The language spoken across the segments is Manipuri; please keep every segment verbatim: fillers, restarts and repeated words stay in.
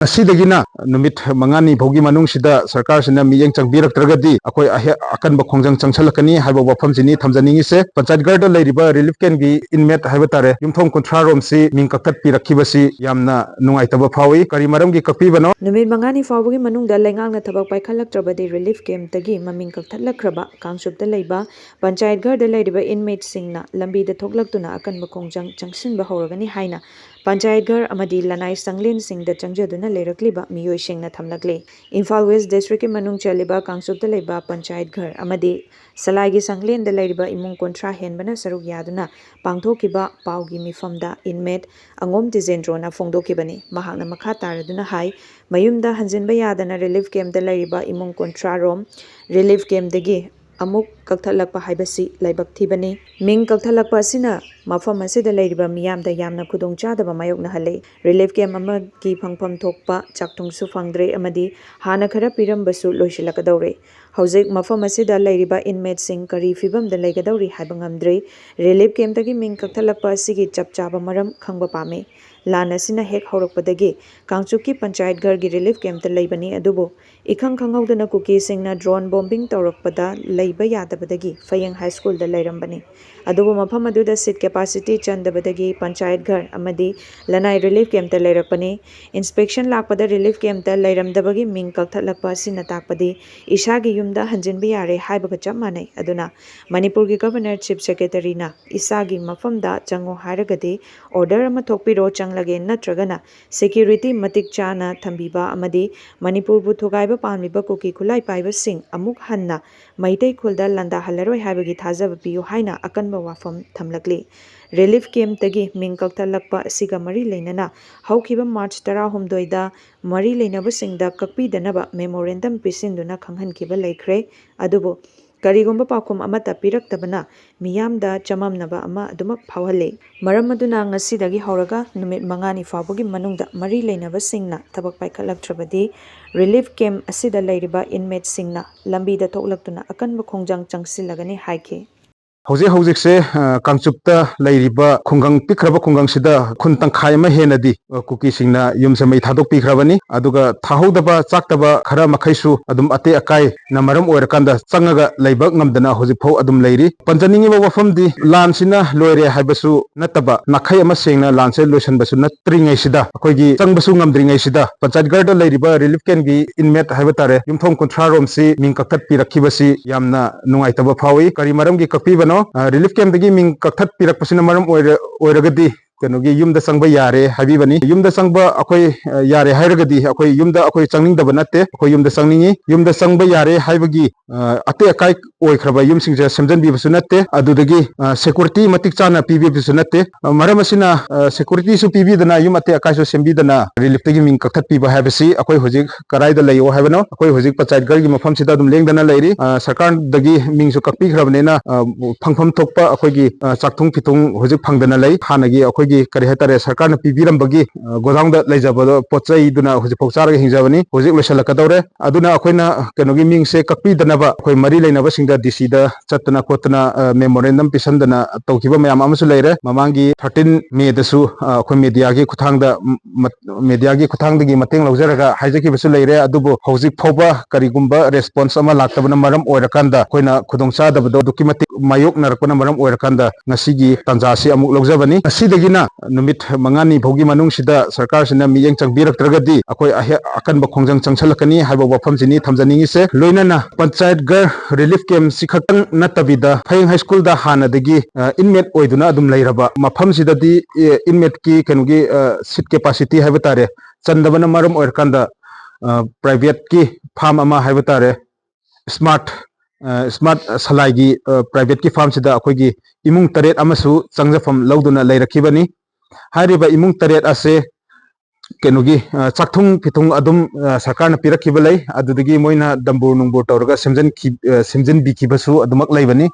ꯉꯁꯤꯗꯒꯤꯅ ꯅꯨꯃꯤꯠ ꯃꯉꯥꯅꯤ ꯐꯥꯎꯒꯤ ꯃꯅꯨꯡꯁꯤꯗ ꯁꯔꯀꯥꯔꯁꯤꯅ ꯃꯤꯠꯌꯦꯡ ꯆꯪꯕꯤꯔꯛꯇ꯭ꯔꯒꯗꯤ ꯑꯩꯈꯣꯏ ꯑꯍꯦ-, ꯑꯀꯟꯕ ꯈꯣꯡꯖꯪ ꯆꯪꯁꯤꯜꯂꯛꯀꯅꯤ ꯍꯥꯏꯕ ꯋꯥꯐꯝꯁꯤꯅꯤ ꯊꯝꯖꯅꯤꯡꯉꯤꯁꯦ꯫ ꯄꯟꯆꯥꯌꯠ ꯘꯔꯗ ꯂꯩꯔꯤꯕ relief camp ꯀꯤ inmate ꯍꯥꯏꯕ ꯇꯥꯔꯦ, ꯌꯨꯝꯊꯣꯡ ꯀꯨꯟꯊ꯭ꯔꯥ ꯔꯣꯝꯁꯤ ꯃꯤꯡ ꯀꯛꯊꯠꯄꯤꯔꯛꯈꯤꯕꯁꯤ ꯌꯥꯝꯅ ꯅꯨꯡꯉꯥꯏꯇꯕ ꯐꯥꯎꯏ꯫ ꯀꯔꯤ ꯃꯔꯝꯒꯤ ꯀꯛꯄꯤꯕꯅꯣ? ꯅꯨꯃꯤꯠ ꯃꯉꯥꯅꯤ ꯐꯥꯎꯕꯒꯤ ꯃꯅꯨꯡꯗ ꯂꯩꯉꯥꯛꯅ ꯊꯕꯛ ꯄꯥꯏꯈꯠꯂꯛꯇ꯭ꯔꯕꯗꯤ relief camp ꯇꯒꯤ ꯃꯃꯤꯡ ꯀꯛꯊꯠꯂꯛꯈ꯭ꯔꯕ ꯀꯥꯡꯆꯨꯞꯇ ꯂꯩꯕ ꯄꯟꯆꯥꯌꯠ ꯘꯔꯗ ꯂꯩꯔꯤꯕ inmate ꯁꯤꯡꯅ ꯂꯝꯕꯤꯗ ꯊꯣꯛꯂꯛꯇꯨꯅ ꯑꯀꯟꯕ ꯈꯣꯡꯖꯪ ꯆꯪꯁꯤꯟꯕ ꯍꯧꯔꯒꯅꯤ ꯍꯥꯏꯅ ꯄꯟꯆꯥꯌꯠ ꯘꯔ ꯑꯃꯗꯤ ꯂꯅꯥꯏ ꯁꯪꯂꯦꯟꯁꯤꯡꯗ ꯆꯪꯖꯗꯨꯅ ꯂꯩꯔꯛꯂꯤꯕ ꯃꯤꯑꯣꯏꯁꯤꯡꯅ ꯊꯝꯂꯛꯂꯤ꯫ ꯏꯝꯐꯥꯜ West District ꯀꯤ ꯃꯅꯨꯡ ꯆꯜꯂꯤꯕ ꯀꯥꯡꯆꯨꯞꯇ ꯂꯩꯕ ꯄꯟꯆꯥꯌꯠ ꯘꯔ ꯑꯃꯗꯤ ꯁꯂꯥꯏꯒꯤ ꯁꯪꯂꯦꯟꯗ ꯂꯩꯔꯤꯕ ꯏꯃꯨꯡ ꯀꯨꯟꯊ꯭ꯔꯥ ꯍꯦꯟꯕꯅ ꯁꯔꯨꯛ ꯌꯥꯗꯨꯅ ꯄꯥꯡꯊꯣꯛꯈꯤꯕ ꯄꯥꯎꯒꯤ ꯃꯤꯐꯝꯗ inmate ꯑꯉꯣꯝ ꯇꯤꯖꯦꯟꯗ꯭ꯔꯣꯅ ꯐꯣꯡꯗꯣꯛꯈꯤꯕꯅꯤ꯫ ꯃꯍꯥꯛꯅ ꯃꯈꯥ ꯇꯥꯔꯗꯨꯅ ꯍꯥꯏ, ꯃꯌꯨꯝꯗ ꯍꯟꯖꯤꯟꯕ ꯌꯥꯗꯅ relief camp ꯇ ꯂꯩꯔꯤꯕ ꯏꯃꯨꯡ ꯀꯨꯟꯊ꯭ꯔꯥ ꯔꯣꯝ relief camp ꯇꯒꯤ ꯑꯃꯨꯛ ꯀꯛꯊꯠꯂꯛꯄ ꯍꯥꯏꯕꯁꯤ ꯂꯥꯏꯕꯛ ꯊꯤꯕꯅꯤ꯫ ꯃꯤꯡ ꯀꯛꯊꯠꯂꯛꯄ ꯑꯁꯤꯅ ꯃꯐꯝ ꯑꯁꯤꯗ ꯂꯩꯔꯤꯕ ꯃꯤꯌꯥꯝꯗ ꯌꯥꯝꯅ ꯈꯨꯗꯣꯡꯆꯥꯗꯕ ꯃꯥꯌꯣꯛꯅꯍꯜꯂꯤ꯫ Relief camp ꯑꯃꯒꯤ ꯐꯪꯐꯝ ꯊꯣꯛꯄ ꯆꯥꯛꯊꯨꯡꯁꯨ ꯐꯪꯗ꯭ꯔꯦ ꯑꯃꯗꯤ ꯍꯥꯟꯅ ꯈꯔ ꯄꯤꯔꯝꯕꯁꯨ ꯂꯣꯏꯁꯤꯜꯂꯛꯀꯗꯧꯔꯦ꯫ ꯍꯧꯖꯤꯛ ꯃꯐꯝ ꯑꯁꯤꯗ ꯂꯩꯔꯤꯕ inmate ꯁꯤꯡ ꯀꯔꯤ ꯐꯤꯕꯝꯗ ꯂꯩꯒꯗꯧꯔꯤ ꯍꯥꯏꯕ ꯉꯝꯗ꯭ꯔꯤ꯫ Relief camp ꯇꯒꯤ ꯃꯤꯡ ꯀꯛꯊꯠꯂꯛꯄ ꯑꯁꯤꯒꯤ ꯆꯞ ꯆꯥꯕ ꯃꯔꯝ ꯈꯪꯕ ꯄꯥꯝꯃꯤ꯫ ꯂꯥꯟ ꯑꯁꯤꯅ ꯍꯦꯛ ꯍꯧꯔꯛꯄꯗꯒꯤ ꯀꯥꯡꯆꯨꯞꯀꯤ ꯄꯟꯆꯥꯌꯠ ꯘꯔꯒꯤ relief camp ꯇ ꯂꯩꯕꯅꯤ, ꯑꯗꯨꯕꯨ ꯏꯈꯪ ꯈꯪꯍꯧꯗꯅ ꯀꯨꯀꯤꯁꯤꯡꯅ drone bombing ꯇꯧꯔꯛꯄꯗ ꯂꯩꯕ ꯌꯥꯗꯕꯗꯒꯤ ꯐꯌꯦꯡ High School ꯗ ꯂꯩꯔꯝꯕꯅꯤ꯫ ꯑꯗꯨꯕꯨ ꯃꯐꯝ ꯑꯗꯨꯗ seat capacity ꯆꯟꯗꯕꯗꯒꯤ ꯄꯟꯆꯥꯌꯠ ꯘꯔ ꯑꯃꯗꯤ ꯂꯅꯥꯏ relief camp ꯇ ꯂꯩꯔꯛꯄꯅꯤ꯫ Inspection ꯂꯥꯛꯄꯗ relief camp ꯇ ꯂꯩꯔꯝꯗꯕꯒꯤ ꯃꯤꯡ ꯀꯛꯊꯠꯂꯛꯄ ꯑꯁꯤꯅ ꯇꯥꯛꯄꯗꯤ ꯏꯁꯥꯒꯤ ꯌꯨꯝꯗ ꯍꯟꯖꯤꯟꯕ ꯌꯥꯔꯦ ꯍꯥꯏꯕꯒ ꯆꯞ ꯃꯥꯟꯅꯩ꯫ ꯑꯗꯨꯅ ꯃꯅꯤꯄꯨꯔꯒꯤ Governor, Chief Secretary ꯅ ꯏꯁꯥꯒꯤ ꯃꯐꯝꯗ ꯆꯪꯉꯣ ꯍꯥꯏꯔꯒꯗꯤ order ꯑꯃ ꯊꯣꯛꯄꯤꯔꯣ, ꯆꯪꯂꯒꯦ, ꯅꯠꯇ꯭ꯔꯒꯅ security ꯃꯇꯤꯛ ꯆꯥꯅ ꯊꯝꯕꯤꯕ ꯑꯃꯗꯤ ꯃꯅꯤꯄꯨꯔꯕꯨ ꯊꯨꯒꯥꯏꯕ ꯄꯥꯝꯂꯤꯕ ꯀꯨꯀꯤ ꯈꯨꯠꯂꯥꯏ ꯄꯥꯏꯕꯁꯤꯡ ꯑꯃꯨꯛ ꯍꯟꯅ ꯃꯩꯇꯩ ꯈꯨꯜꯗ ꯂꯥꯟꯗꯥꯍꯜꯂꯔꯣꯏ ꯍꯥꯏꯕꯒꯤ ꯊꯥꯖꯕ ꯄꯤꯌꯨ ꯍꯥꯏꯅ ꯑꯀꯟꯕ ꯋꯥꯐꯝ ꯊꯝꯂꯛꯂꯤ꯫ Relief camp ꯇꯒꯤ ꯃꯤꯡ ꯀꯛꯊꯠꯂꯛꯄ ꯑꯁꯤꯒ ꯃꯔꯤ ꯂꯩꯅꯅ ꯍꯧꯈꯤꯕ March ꯇꯔꯥꯍꯨꯝꯗꯣꯏꯗ ꯃꯔꯤ ꯂꯩꯅꯕꯁꯤꯡꯗ ꯀꯛꯄꯤꯗꯅꯕ memorandum ꯄꯤꯁꯤꯟꯗꯨꯅ ꯈꯪꯍꯟꯈꯤꯕ ꯂꯩꯈ꯭ꯔꯦ꯫ ꯑꯗꯨꯕꯨ ꯀꯔꯤꯒꯨꯝꯕ ꯄꯥꯎꯈꯨꯝ ꯑꯃꯠꯇ ꯄꯤꯔꯛꯇꯕꯅ ꯃꯤꯌꯥꯝꯗ ꯆꯃꯝꯅꯕ ꯑꯃ ꯑꯗꯨꯃꯛ ꯐꯥꯎꯍꯜꯂꯤ꯫ ꯃꯔꯝ ꯑꯗꯨꯅ ꯉꯁꯤꯗꯒꯤ ꯍꯧꯔꯒ ꯅꯨꯃꯤꯠ ꯃꯉꯥꯅꯤ ꯐꯥꯎꯕꯒꯤ ꯃꯅꯨꯡꯗ ꯃꯔꯤ ꯂꯩꯅꯕꯁꯤꯡꯅ ꯊꯕꯛ ꯄꯥꯏꯈꯠꯂꯛꯇ꯭ꯔꯕꯗꯤ relief camp ꯑꯁꯤꯗ ꯂꯩꯔꯤꯕ inmate ꯁꯤꯡꯅ ꯂꯝꯕꯤꯗ ꯊꯣꯛꯂꯛꯇꯨꯅ ꯑꯀꯟꯕ ꯈꯣꯡꯖꯪ ꯆꯪꯁꯤꯜꯂꯒꯅꯤ ꯍꯥꯏꯈꯤ꯫ ꯍꯧꯖꯤꯛ ꯍꯧꯖꯤꯛꯁꯦ, ꯑ, ꯀꯥꯡꯆꯨꯞꯇ ꯂꯩꯔꯤꯕ ꯈꯨꯡꯒꯪ, ꯄꯤꯛꯈ꯭ꯔꯕ ꯈꯨꯡꯒꯪꯁꯤꯗ ꯈꯨꯟ ꯇꯪꯈꯥꯏ ꯑꯃ ꯍꯦꯟꯅꯗꯤ, ꯑ, ꯀꯨꯀꯤꯁꯤꯡꯅ ꯌꯨꯝꯁꯦ ꯃꯩ ꯊꯥꯗꯣꯛꯄꯤꯈ꯭ꯔꯕꯅꯤ꯫ ꯑꯗꯨꯒ ꯊꯥꯍꯧꯗꯕ, ꯆꯥꯛꯇꯕ ꯈꯔ ꯃꯈꯩꯁꯨ ꯑꯗꯨꯝ ꯑꯇꯦꯛ ꯑꯀꯥꯏꯅ ꯃꯔꯝ ꯑꯣꯏꯔꯀꯥꯟꯗ ꯆꯪꯉꯒ ꯂꯩꯕ ꯉꯝꯗꯅ ꯍꯧꯖꯤꯛꯐꯥꯎ ꯑꯗꯨꯝ ꯂꯩꯔꯤ꯫ ꯄꯟꯖꯅꯤꯡꯉꯤꯕ ꯋꯥꯐꯝꯗꯤ ꯂꯥꯟꯁꯤꯅ ꯂꯣꯏꯔꯦ ꯍꯥꯏꯕꯁꯨ ꯅꯠꯇꯕ, ꯅꯥꯈꯩ ꯑꯃ ꯁꯦꯡꯅ ꯂꯥꯟꯁꯦ ꯂꯣꯏꯁꯤꯟꯕꯁꯨ ꯅꯠꯇ꯭ꯔꯤꯉꯩꯁꯤꯗ, ꯑꯩꯈꯣꯏꯒꯤ ꯆꯪꯕꯁꯨ ꯉꯝꯗ꯭ꯔꯤꯉꯩꯁꯤꯗ, ꯄꯟꯆꯥꯌꯠꯒꯔꯗ ꯂꯩꯔꯤꯕ ꯔꯤꯂꯤꯐ ꯀꯦꯝꯞꯀꯤ ꯏꯟꯃꯦꯠ ꯍꯥꯏꯕ ꯇꯥꯔꯦ, ꯌꯨꯝꯊꯣꯡ ꯀꯨꯟꯊ꯭ꯔꯥ ꯔꯣꯝꯁꯤ ꯃꯤꯡ ꯀꯛꯊꯠꯄꯤꯔꯛꯈꯤꯕꯁꯤ ꯌꯥꯝꯅ ꯅꯨꯡꯉꯥꯏꯇꯕ ꯐꯥꯎꯏ꯫ ꯀꯔꯤ ꯃꯔꯝꯒꯤ ꯀꯛꯄꯤꯕꯅꯣ? ꯑ, ꯔꯤꯂꯤꯐ ꯀꯦꯝꯞꯇꯒꯤ ꯃꯤꯡ ꯀꯛꯊꯠꯄꯤꯔꯛꯄꯁꯤꯅ ꯃꯔꯝ ꯑꯣꯏꯔ-, ꯑꯣꯏꯔꯒꯗꯤ ꯀꯩꯅꯣꯒꯤ ꯌꯨꯝꯗ ꯆꯪꯕ ꯌꯥꯔꯦ ꯍꯥꯏꯕꯤꯕꯅꯤ꯫ ꯌꯨꯝꯗ ꯆꯪꯕ ꯑꯩꯈꯣꯏ, ꯑ, ꯌꯥꯔꯦ ꯍꯥꯏꯔꯒꯗꯤ ꯑꯩꯈꯣꯏ ꯌꯨꯝꯗ ꯑꯩꯈꯣꯏ ꯆꯪꯅꯤꯡꯗꯕ ꯅꯠꯇꯦ, ꯑꯩꯈꯣꯏ ꯌꯨꯝꯗ ꯆꯪꯅꯤꯡꯉꯤ꯫ ꯌꯨꯝꯗ ꯆꯪꯕ ꯌꯥꯔꯦ ꯍꯥꯏꯕꯒꯤ, ꯑ, ꯑꯇꯦꯛ ꯑꯀꯥꯏ ꯑꯣꯏꯈ꯭ꯔꯕ ꯌꯨꯝꯁꯤꯡꯁꯦ ꯁꯦꯝꯖꯤꯟꯕꯤꯕꯁꯨ ꯅꯠꯇꯦ, ꯑꯗꯨꯗꯒꯤ, ꯑ, ꯁꯦꯀꯨꯔꯤꯇꯤ ꯃꯇꯤꯛ ꯆꯥꯅ ꯄꯤꯕꯤꯕꯁꯨ ꯅꯠꯇꯦ꯫ ꯑ, ꯃꯔꯝ ꯑꯁꯤꯅ, ꯑ, ꯁꯦꯀꯨꯔꯤꯇꯤꯁꯨ ꯄꯤꯕꯤꯗꯅ, ꯌꯨꯝ ꯑꯇꯦꯛ ꯑꯀꯥꯏꯁꯨ ꯁꯦꯝꯕꯤꯗꯅ ꯔꯤꯂꯤꯐꯇꯒꯤ ꯃꯤꯡ ꯀꯛꯊꯠꯄꯤꯕ ꯍꯥꯏꯕꯁꯤ ꯑꯩꯈꯣꯏ ꯍꯧꯖꯤꯛ ꯀꯗꯥꯏꯗ ꯂꯩꯌꯣ ꯍꯥꯏꯕꯅꯣ? ꯑꯩꯈꯣꯏ ꯍꯧꯖꯤꯛ ꯄꯟꯆꯥꯌꯠꯒꯔꯒꯤ ꯃꯐꯝꯁꯤꯗ ꯑꯗꯨꯝ ꯂꯦꯡꯗꯅ ꯂꯩꯔꯤ꯫ ꯑ, ꯁꯔꯀꯥꯔꯗꯒꯤ ꯃꯤꯡꯁꯨ ꯀꯛꯄꯤꯈ꯭ꯔꯕꯅꯤꯅ, ꯑ, ꯐꯪꯐꯝ ꯊꯣꯛꯄ ꯑꯩꯈꯣꯏꯒꯤ, ꯑ, ꯆꯥꯛꯊꯨꯡ ꯐꯤꯊꯨꯡ ꯍꯧꯖꯤꯛ ꯐꯪꯗꯅ ꯂꯩ꯫ ꯍꯥꯟꯅꯒꯤ ꯑꯩꯈꯣꯏꯒꯤ, ꯀꯔꯤ ꯍꯥꯏꯇꯥꯔꯦ, ꯁꯔꯀꯥꯔꯅ ꯄꯤꯕꯤꯔꯝꯕꯒꯤ, ꯑ, ꯒꯣꯗꯥꯎꯟꯗ ꯂꯩꯖꯕꯗꯣ ꯄꯣꯠ ꯆꯩꯗꯨꯅ ꯍꯧꯖꯤꯛꯐꯥꯎ ꯆꯥꯔꯒ ꯍꯤꯡꯖꯕꯅꯤ꯫ ꯍꯧꯖꯤꯛ ꯂꯣꯏꯁꯤꯜꯂꯛꯀꯗꯧꯔꯦ꯫ ꯑꯗꯨꯅ ꯑꯩꯈꯣꯏꯅ ꯀꯩꯅꯣꯒꯤ ꯃꯤꯡꯁꯦ ꯀꯛꯄꯤꯗꯅꯕ ꯑꯩꯈꯣꯏ ꯃꯔꯤ ꯂꯩꯅꯕꯁꯤꯡꯗ ꯗꯤ ꯁꯤꯗ ꯆꯠꯇꯅ ꯈꯣꯠꯇꯅ, ꯑ, ꯃꯦꯃꯣꯔꯦꯟꯗꯝ ꯄꯤꯁꯟꯗꯅ ꯇꯧꯈꯤꯕ ꯃꯌꯥꯝ ꯑꯃꯁꯨ ꯂꯩꯔꯦ꯫ ꯃꯃꯥꯡꯒꯤ ꯊꯥꯔꯇꯤꯟ ꯃꯦꯗꯁꯨ, ꯑ, ꯑꯩꯈꯣꯏ ꯃꯦꯗꯤꯌꯥꯒꯤ ꯈꯨꯠꯊꯥꯡꯗ, ꯃ-, ꯃ-, ꯃꯦꯗꯤꯌꯥꯒꯤ ꯈꯨꯠꯊꯥꯡꯗꯒꯤ ꯃꯇꯦꯡ ꯂꯧꯖꯔꯒ ꯍꯥꯏꯖꯈꯤꯕꯁꯨ ꯂꯩꯔꯦ꯫ ꯑꯗꯨꯕꯨ ꯍꯧꯖꯤꯛ ꯐꯥꯎꯕ ꯀꯔꯤꯒꯨꯝꯕ ꯔꯦꯁꯄꯣꯟꯁ ꯑꯃ ꯂꯥꯛꯇꯕꯅ ꯃꯔꯝ ꯑꯣꯏꯔꯀꯥꯟꯗ ꯑꯩꯈꯣꯏꯅ ꯈꯨꯗꯣꯡꯆꯥꯗꯕꯗꯣ ꯑꯗꯨꯛꯀꯤ ꯃꯇꯤꯛ ꯃꯥꯌꯣꯛꯅꯔꯛꯄꯅ ꯃꯔꯝ ꯑꯣꯏꯔꯀꯥꯟꯗ ꯉꯁꯤꯒꯤ ꯇꯥꯟꯖꯥꯁꯤ ꯑꯃꯨꯛ ꯂꯧꯖꯕꯅꯤ꯫ ꯉꯁꯤꯗꯒꯤꯅ ꯅꯨꯃꯤꯠ ꯃꯉꯥꯅꯤ ꯐꯥꯎꯒꯤ ꯃꯅꯨꯡꯁꯤꯗ ꯁꯔꯀꯥꯔꯁꯤꯅ ꯃꯤꯠꯌꯦꯡ ꯆꯪꯕꯤꯔꯛꯇ꯭ꯔꯒꯗꯤ ꯑꯩꯈꯣꯏ ꯑꯍꯦ-, ꯑꯀꯟꯕ ꯈꯣꯡꯖꯪ ꯆꯪꯁꯤꯜꯂꯛꯀꯅꯤ ꯍꯥꯏꯕ ꯋꯥꯐꯝꯁꯤꯅꯤ ꯊꯝꯖꯅꯤꯡꯉꯤꯁꯦ꯫ ꯂꯣꯏꯅꯅ ꯄꯟꯆꯥꯌꯠꯒꯔ ꯔꯤꯂꯤꯐ ꯀꯦꯝꯞꯁꯤ ꯈꯛꯇꯪ ꯅꯠꯇꯕꯤꯗ ꯐꯌꯦꯡ ꯍꯥꯏ ꯁ꯭ꯀꯨꯜꯗ ꯍꯥꯟꯅꯗꯒꯤ, ꯑ, ꯏꯟꯃꯦꯠ ꯑꯣꯏꯗꯨꯅ ꯑꯗꯨꯝ ꯂꯩꯔꯕ ꯃꯐꯝꯁꯤꯗꯗꯤ, ꯑꯦ, ꯏꯟꯃꯦꯠꯀꯤ ꯀꯩꯅꯣꯒꯤ, ꯑ, ꯁꯤꯠ ꯀꯦꯄꯥꯁꯤꯇꯤ ꯍꯥꯏꯕ ꯇꯥꯔꯦ, ꯆꯟꯗꯕꯅ ꯃꯔꯝ ꯑꯣꯏꯔꯀꯥꯟꯗ, ꯑ, ꯄ꯭ꯔꯥꯏꯚꯦꯠꯀꯤ ꯐꯥꯔꯝ ꯑꯃ ꯍꯥꯏꯕ ꯇꯥꯔꯦ, ꯁ꯭ꯃꯥꯔꯠ, ꯑ, ꯁ꯭ꯃꯥꯔꯠ ꯁꯂꯥꯏꯒꯤ, ꯑ, ꯄ꯭ꯔꯥꯏꯚꯦꯠꯀꯤ ꯐꯥꯔꯝꯁꯤꯗ ꯑꯩꯈꯣꯏꯒꯤ ꯏꯃꯨꯡ ꯇꯔꯦꯠ ꯑꯃꯁꯨ ꯆꯪꯖꯐꯝ ꯂꯧꯗꯨꯅ ꯂꯩꯔꯛꯈꯤꯕꯅꯤ꯫ ꯍꯥꯏꯔꯤꯕ ꯏꯃꯨꯡ ꯇꯔꯦꯠ ꯑꯁꯦ ꯀꯩꯅꯣꯒꯤ, ꯑ, ꯆꯥꯛꯊꯨꯡ ꯐꯤꯊꯨꯡ ꯑꯗꯨꯝ, ꯑ, ꯁꯔꯀꯥꯔꯅ ꯄꯤꯔꯛꯈꯤꯕ ꯂꯩ꯫ ꯑꯗꯨꯗꯒꯤ ꯃꯣꯏꯅ ꯗꯝꯕꯨꯔ ꯅꯨꯡꯕꯨꯔ ꯇꯧꯔꯒ ꯁꯦꯝꯖꯤꯟꯈꯤ-, ꯑ, ꯁꯦꯝꯖꯤꯟꯕꯤꯈꯤꯕꯁꯨ ꯑꯗꯨꯃꯛ ꯂꯩꯕꯅꯤ꯫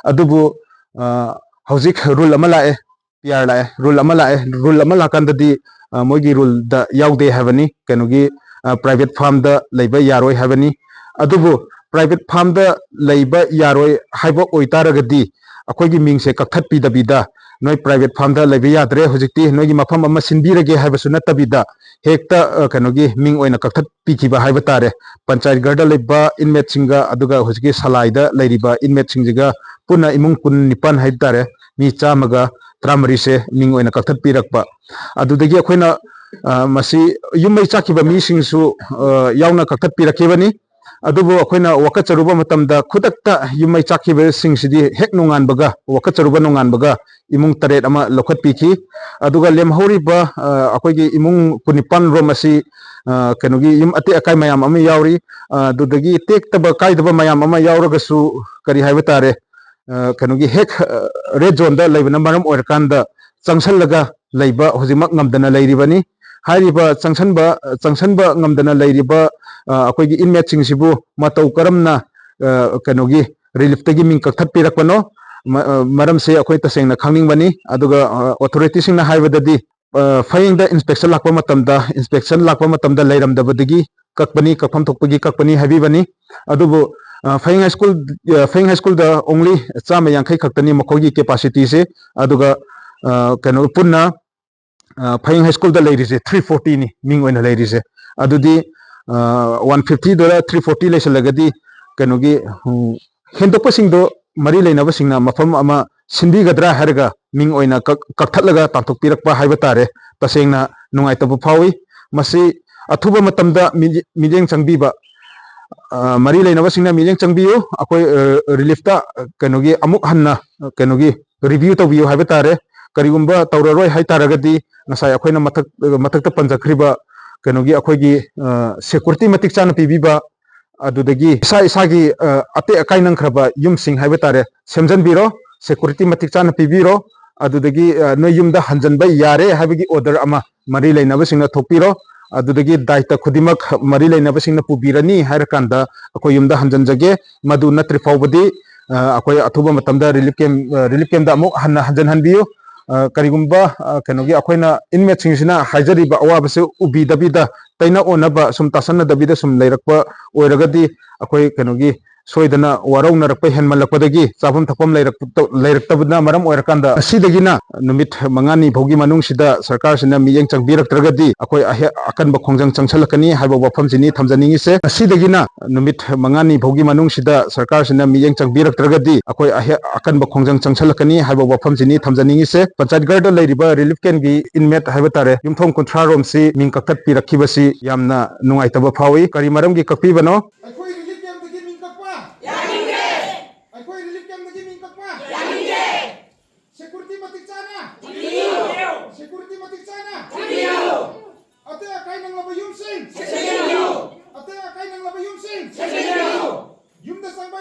ꯑꯗꯨꯕꯨ, ꯑ, ꯍꯧꯖꯤꯛ ꯔꯨꯜ ꯑꯃ ꯂꯥꯛꯑꯦ, ꯄꯤ ꯑꯥꯔ ꯂꯥꯛꯑꯦ, ꯔꯨꯜ ꯑꯃ ꯂꯥꯛꯑꯦ꯫ ꯔꯨꯜ ꯑꯃ ꯂꯥꯛꯀꯥꯟꯗꯗꯤ, ꯑ, ꯃꯣꯏꯒꯤ ꯔꯨꯜꯗ ꯌꯥꯎꯗꯦ ꯍꯥꯏꯕꯅꯤ, ꯀꯩꯅꯣꯒꯤ, ꯑ, ꯄ꯭ꯔꯥꯏꯚꯦꯠ ꯐꯥꯔꯝꯗ ꯂꯩꯕ ꯌꯥꯔꯣꯏ ꯍꯥꯏꯕꯅꯤ꯫ ꯑꯗꯨꯕꯨ ꯄ꯭ꯔꯥꯏꯚꯦꯠ ꯐꯥꯔꯝꯗ ꯂꯩꯕ ꯌꯥꯔꯣꯏ ꯍꯥꯏꯕ ꯑꯣꯏꯇꯥꯔꯒꯗꯤ, ꯑꯩꯈꯣꯏꯒꯤ ꯃꯤꯡꯁꯦ ꯀꯛꯊꯠꯄꯤꯗꯕꯤꯗ, ꯅꯣꯏ private farmꯗ ꯂꯩꯕ ꯌꯥꯗ꯭ꯔꯦ, ꯍꯧꯖꯤꯛꯇꯤ ꯅꯣꯏꯒꯤ ꯃꯐꯝ ꯑꯃ ꯁꯤꯟꯕꯤꯔꯒꯦ ꯍꯥꯏꯕꯁꯨ ꯅꯠꯇꯕꯤꯗ, ꯍꯦꯛꯇ, ꯑ, ꯀꯩꯅꯣꯒꯤ ꯃꯤꯡ ꯑꯣꯏꯅ ꯀꯛꯊꯠꯄꯤꯈꯤꯕ ꯍꯥꯏꯕ ꯇꯥꯔꯦ꯫ ꯄꯟꯆꯥꯌꯠ ꯒꯔꯗ ꯂꯩꯕ inmateꯁꯤꯡꯒ, ꯑꯗꯨꯒ ꯍꯧꯖꯤꯛꯀꯤ ꯁꯂꯥꯏꯗ ꯂꯩꯔꯤꯕ inmateꯁꯤꯡꯁꯤꯒ ꯄꯨꯟꯅ ꯏꯃꯨꯡ ꯀꯨꯟꯅꯤꯄꯥꯟ ꯍꯥꯏꯕ ꯇꯥꯔꯦ, ꯃꯤ ꯆꯥꯝꯃꯒ ꯇꯔꯥꯃꯔꯤꯁꯦ ꯃꯤꯡ ꯑꯣꯏꯅ ꯀꯛꯊꯠꯄꯤꯔꯛꯄ꯫ ꯑꯗꯨꯗꯒꯤ ꯑꯩꯈꯣꯏꯅ, ꯑ, ꯃꯁꯤ ꯌꯨꯝ ꯃꯩ ꯆꯥꯛꯈꯤꯕ ꯃꯤꯁꯤꯡꯁꯨ, ꯑ, ꯌꯥꯎꯅ ꯀꯛꯊꯠꯄꯤꯔꯛꯈꯤꯕꯅꯤ꯫ ꯑꯗꯨꯕꯨ ꯑꯩꯈꯣꯏꯅ ꯋꯥꯀꯠꯆꯔꯨꯕ ꯃꯇꯝꯗ, ꯈꯨꯗꯛꯇ ꯌꯨꯝ ꯃꯩ ꯆꯥꯛꯈꯤꯕꯁꯤꯡꯁꯤꯗꯤ ꯍꯦꯛ ꯅꯣꯡꯉꯥꯟꯕꯒ, ꯋꯥꯀꯠꯆꯔꯨꯕ ꯅꯣꯡꯉꯥꯟꯕꯒ ꯏꯃꯨꯡ ꯇꯔꯦꯠ ꯑꯃ ꯂꯧꯈꯠꯄꯤꯈꯤ꯫ ꯑꯗꯨꯒ ꯂꯦꯝꯍꯧꯔꯤꯕ, ꯑ, ꯑꯩꯈꯣꯏꯒꯤ ꯏꯃꯨꯡ ꯀꯨꯟꯅꯤꯄꯥꯟ ꯔꯣꯝ ꯑꯁꯤ, ꯑ, ꯀꯩꯅꯣꯒꯤ ꯌꯨꯝ ꯑꯇꯦꯛ ꯑꯀꯥꯏ ꯃꯌꯥꯝ ꯑꯃ ꯌꯥꯎꯔꯤ꯫ ꯑ, ꯑꯗꯨꯗꯒꯤ ꯇꯦꯛꯇꯕ ꯀꯥꯏꯗꯕ ꯃꯌꯥꯝ ꯑꯃ ꯌꯥꯎꯔꯒꯁꯨ, ꯀꯔꯤ ꯍꯥꯏꯕ ꯇꯥꯔꯦ, ꯑ, ꯀꯩꯅꯣꯒꯤ ꯍꯦꯛ, ꯑ, red zoneꯗ ꯂꯩꯕꯅ ꯃꯔꯝ ꯑꯣꯏꯔꯀꯥꯟꯗ ꯆꯪꯁꯜꯂꯒ ꯂꯩꯕ ꯍꯧꯖꯤꯛꯃꯛ ꯉꯝꯗꯅ ꯂꯩꯔꯤꯕꯅꯤ꯫ ꯍꯥꯏꯔꯤꯕ ꯆꯪꯁꯟꯕ, ꯆꯪꯁꯟꯕ ꯉꯝꯗꯅ ꯂꯩꯔꯤꯕ, ꯑ, ꯑꯩꯈꯣꯏꯒꯤ inmateꯁꯤꯡꯁꯤꯕꯨ ꯃꯇꯧ ꯀꯔꯝꯅ, ꯑ, ꯀꯩꯅꯣꯒꯤ reliefꯇꯒꯤ ꯃꯤꯡ ꯀꯛꯊꯠꯄꯤꯔꯛꯄꯅꯣ? ꯃ-, ꯑ, ꯃꯔꯝꯁꯦ ꯑꯩꯈꯣꯏ ꯇꯁꯦꯡꯅ ꯈꯪꯅꯤꯡꯕꯅꯤ꯫ ꯑꯗꯨꯒ, ꯑ, authorityꯁꯤꯡꯅ ꯍꯥꯏꯕꯗꯗꯤ, ꯑ, ꯐꯌꯦꯡꯗ inspection ꯂꯥꯛꯄ ꯃꯇꯝꯗ, inspection ꯂꯥꯛꯄ ꯃꯇꯝꯗ ꯂꯩꯔꯝꯗꯕꯗꯒꯤ ꯀꯛꯄꯅꯤ, ꯀꯛꯐꯝ ꯊꯣꯛꯄꯒꯤ ꯀꯛꯄꯅꯤ ꯍꯥꯏꯕꯤꯕꯅꯤ꯫ ꯑꯗꯨꯕꯨ, ꯑ, ꯐꯌꯦꯡ High School, ꯑ, ꯐꯌꯦꯡ High Schoolꯗ only ꯆꯥꯝꯃ ꯌꯥꯡꯈꯩ ꯈꯛꯇꯅꯤ ꯃꯈꯣꯏꯒꯤ capacityꯁꯦ꯫ ꯑꯗꯨꯒ, ꯑ, ꯀꯩꯅꯣ ꯄꯨꯟꯅ, ꯑ, ꯐꯌꯦꯡ High Schoolꯗ ꯂꯩꯔꯤꯁꯦ three fortyꯅꯤ ꯃꯤꯡ ꯑꯣꯏꯅ ꯂꯩꯔꯤꯁꯦ꯫ ꯑꯗꯨꯗꯤ, ꯑ, one fiftyꯗꯨꯗ three forty ꯂꯩꯁꯜꯂꯒꯗꯤ ꯀꯩꯅꯣꯒꯤ, ꯎꯝ, ꯍꯦꯟꯗꯣꯛꯄꯁꯤꯡꯗꯣ ꯃꯔꯤ ꯂꯩꯅꯕꯁꯤꯡꯅ ꯃꯐꯝ ꯑꯃ ꯁꯤꯟꯕꯤꯒꯗ꯭ꯔꯥ ꯍꯥꯏꯔꯒ ꯃꯤꯡ ꯑꯣꯏꯅ ꯀꯛ-, ꯀꯛꯊꯠꯂꯒ ꯇꯥꯟꯊꯣꯛꯄꯤꯔꯛꯄ ꯍꯥꯏꯕ ꯇꯥꯔꯦ꯫ ꯇꯁꯦꯡꯅ ꯅꯨꯡꯉꯥꯏꯇꯕ ꯐꯥꯎꯏ꯫ ꯃꯁꯤ ꯑꯊꯨꯕ ꯃꯇꯝꯗ ꯃꯤ-, ꯃꯤꯠꯌꯦꯡ ꯆꯪꯕꯤꯕ, ꯑ, ꯃꯔꯤ ꯂꯩꯅꯕꯁꯤꯡꯅ ꯃꯤꯠꯌꯦꯡ ꯆꯪꯕꯤꯌꯨ꯫ ꯑꯩꯈꯣꯏ, ꯑ, reliefꯇ, ꯑ, ꯀꯩꯅꯣꯒꯤ ꯑꯃꯨꯛ ꯍꯟꯅ, ꯑ, ꯀꯩꯅꯣꯒꯤ review ꯇꯧꯕꯤꯌꯨ ꯍꯥꯏꯕ ꯇꯥꯔꯦ꯫ ꯀꯔꯤꯒꯨꯝꯕ ꯇꯧꯔꯔꯣꯏ ꯍꯥꯏ ꯇꯥꯔꯒꯗꯤ ꯉꯁꯥꯏ ꯑꯩꯈꯣꯏꯅ ꯃꯊꯛ, ꯑ, ꯃꯊꯛꯇ ꯄꯟꯖꯈ꯭ꯔꯤꯕ ꯀꯩꯅꯣꯒꯤ ꯑꯩꯈꯣꯏꯒꯤ, ꯑ, security ꯃꯇꯤꯛ ꯆꯥꯅ ꯄꯤꯕꯤꯕ, ꯑꯗꯨꯗꯒꯤ ꯏꯁꯥ ꯏꯁꯥꯒꯤ, ꯑ, ꯑꯇꯦꯛ ꯑꯀꯥꯏ ꯅꯪꯈ꯭ꯔꯕ ꯌꯨꯝꯁꯤꯡ ꯍꯥꯏꯕ ꯇꯥꯔꯦ, ꯁꯦꯝꯖꯤꯟꯕꯤꯔꯣ, security ꯃꯇꯤꯛ ꯆꯥꯅ ꯄꯤꯕꯤꯔꯣ, ꯑꯗꯨꯗꯒꯤ, ꯑ, ꯅꯣꯏ ꯌꯨꯝꯗ ꯍꯟꯖꯤꯟꯕ ꯌꯥꯔꯦ ꯍꯥꯏꯕꯒꯤ order ꯑꯃ ꯃꯔꯤ ꯂꯩꯅꯕꯁꯤꯡꯅ ꯊꯣꯛꯄꯤꯔꯣ꯫ ꯑꯗꯨꯗꯒꯤ ꯗꯥꯏꯇ ꯈꯨꯗꯤꯡꯃꯛ ꯃꯔꯤ ꯂꯩꯅꯕꯁꯤꯡꯅ ꯄꯨꯕꯤꯔꯅꯤ ꯍꯥꯏꯔꯀꯥꯟꯗ ꯑꯩꯈꯣꯏ ꯌꯨꯝꯗ ꯍꯟꯖꯤꯟꯖꯒꯦ꯫ ꯃꯗꯨ ꯅꯠꯇ꯭ꯔꯤ ꯐꯥꯎꯕꯗꯤ, ꯑ, ꯑꯩꯈꯣꯏ ꯑꯊꯨꯕ ꯃꯇꯝꯗ relief camp, ꯑ, relief campꯇ ꯑꯃꯨꯛ ꯍꯟꯅ ꯍꯟꯖꯤꯟꯍꯟꯕꯤꯌꯨ꯫ ꯑ, ꯀꯔꯤꯒꯨꯝꯕ, ꯑ, ꯀꯩꯅꯣꯒꯤ ꯑꯩꯈꯣꯏꯅ inmateꯁꯤꯡꯁꯤꯅ ꯍꯥꯏꯖꯔꯤꯕ ꯑꯋꯥꯕꯁꯤ ꯎꯕꯤꯗꯕꯤꯗ, ꯇꯩꯅ ꯑꯣꯟꯅꯕ ꯁꯨꯝ ꯇꯥꯁꯟꯅꯗꯕꯤꯗ ꯁꯨꯝ ꯂꯩꯔꯛꯄ ꯑꯣꯏꯔꯒꯗꯤ, ꯑꯩꯈꯣꯏ ꯀꯩꯅꯣꯒꯤ, ꯁꯣꯏꯗꯅ ꯋꯥꯔꯧꯅꯔꯛꯄ ꯍꯦꯟꯃꯜꯂꯛꯄꯗꯒꯤ ꯆꯥꯐꯝ ꯊꯛꯐꯝ ꯂꯩꯔꯛꯇ-, ꯂꯩꯔꯛꯇꯕꯅ ꯃꯔꯝ ꯑꯣꯏꯔꯀꯥꯟꯗ, ꯉꯁꯤꯗꯒꯤꯅ ꯅꯨꯃꯤꯠ ꯃꯉꯥꯅꯤ ꯐꯥꯎꯒꯤ ꯃꯅꯨꯡꯁꯤꯗ ꯁꯔꯀꯥꯔꯁꯤꯅ ꯃꯤꯠꯌꯦꯡ ꯆꯪꯕꯤꯔꯛꯇ꯭ꯔꯒꯗꯤ, ꯑꯩꯈꯣꯏ ꯑꯍꯦ-, ꯑꯀꯟꯕ ꯈꯣꯡꯖꯪ ꯆꯪꯁꯤꯜꯂꯛꯀꯅꯤ ꯍꯥꯏꯕ ꯋꯥꯐꯝꯁꯤꯅꯤ ꯊꯝꯖꯅꯤꯡꯉꯤꯁꯦ꯫ ꯉꯁꯤꯗꯒꯤꯅ ꯅꯨꯃꯤꯠ ꯃꯉꯥꯅꯤ ꯐꯥꯎꯒꯤ ꯃꯅꯨꯡꯁꯤꯗ ꯁꯔꯀꯥꯔꯁꯤꯅ ꯃꯤꯠꯌꯦꯡ ꯆꯪꯕꯤꯔꯛꯇ꯭ꯔꯒꯗꯤ, ꯑꯩꯈꯣꯏ ꯑꯍꯦ-, ꯑꯀꯟꯕ ꯈꯣꯡꯖꯪ ꯆꯪꯁꯤꯜꯂꯛꯀꯅꯤ ꯍꯥꯏꯕ ꯋꯥꯐꯝꯁꯤꯅꯤ ꯊꯝꯖꯅꯤꯡꯉꯤꯁꯦ꯫ ꯄꯟꯆꯥꯌꯠ ꯒꯔꯗ ꯂꯩꯔꯤꯕ ꯔꯤꯂꯤꯐ ꯀꯦꯝꯒꯤ ꯏꯟꯃꯦꯠ ꯍꯥꯏꯕ ꯇꯥꯔꯦ, ꯌꯨꯝꯊꯣꯡ ꯀꯨꯟꯊ꯭ꯔꯥ ꯔꯣꯝꯁꯤ ꯃꯤꯡ ꯀꯛꯊꯠꯄꯤꯔꯛꯈꯤꯕꯁꯤ ꯌꯥꯝꯅ ꯅꯨꯡꯉꯥꯏꯇꯕ ꯐꯥꯎꯏ꯫ ꯀꯔꯤ ꯃꯔꯝꯒꯤ ꯀꯛꯄꯤꯕꯅꯣ? ꯑꯩꯈꯣꯏ ꯔꯤꯂꯤꯐ ꯀꯦꯝꯗꯒꯤ ꯃꯤꯡ ꯀꯛꯄ ꯌꯥꯅꯤꯡꯗꯦ꯫ ꯑꯩꯈꯣꯏ ꯔꯤꯂꯤꯐ ꯀꯦꯝꯗꯒꯤ ꯃꯤꯡ ꯀꯛꯄ ꯌꯥꯅꯤꯡꯗꯦ꯫ ꯁꯦꯀ꯭ꯌꯨꯔꯤꯇꯤ ꯃꯇꯤꯛ ꯆꯥꯅ ꯊꯝꯕꯤꯌꯨ꯫ ꯁꯦꯀ꯭ꯌꯨꯔꯤꯇꯤ ꯃꯇꯤꯛ ꯆꯥꯅ ꯊꯝꯕꯤꯌꯨ꯫ ꯑꯇꯦꯛ ꯑꯀꯥꯏ ꯅꯪꯂꯕ ꯌꯨꯝꯁꯤꯡ ꯁꯦꯝꯖꯤꯟꯕꯤꯌꯨ꯫ ꯑꯇꯦꯛ ꯑꯀꯥꯏ ꯅꯪꯂꯕ ꯌꯨꯝꯁꯤꯡ ꯁꯦꯝꯖꯤꯟꯕꯤꯌꯨ꯫ ꯌꯨꯝꯗ ꯆꯪꯕ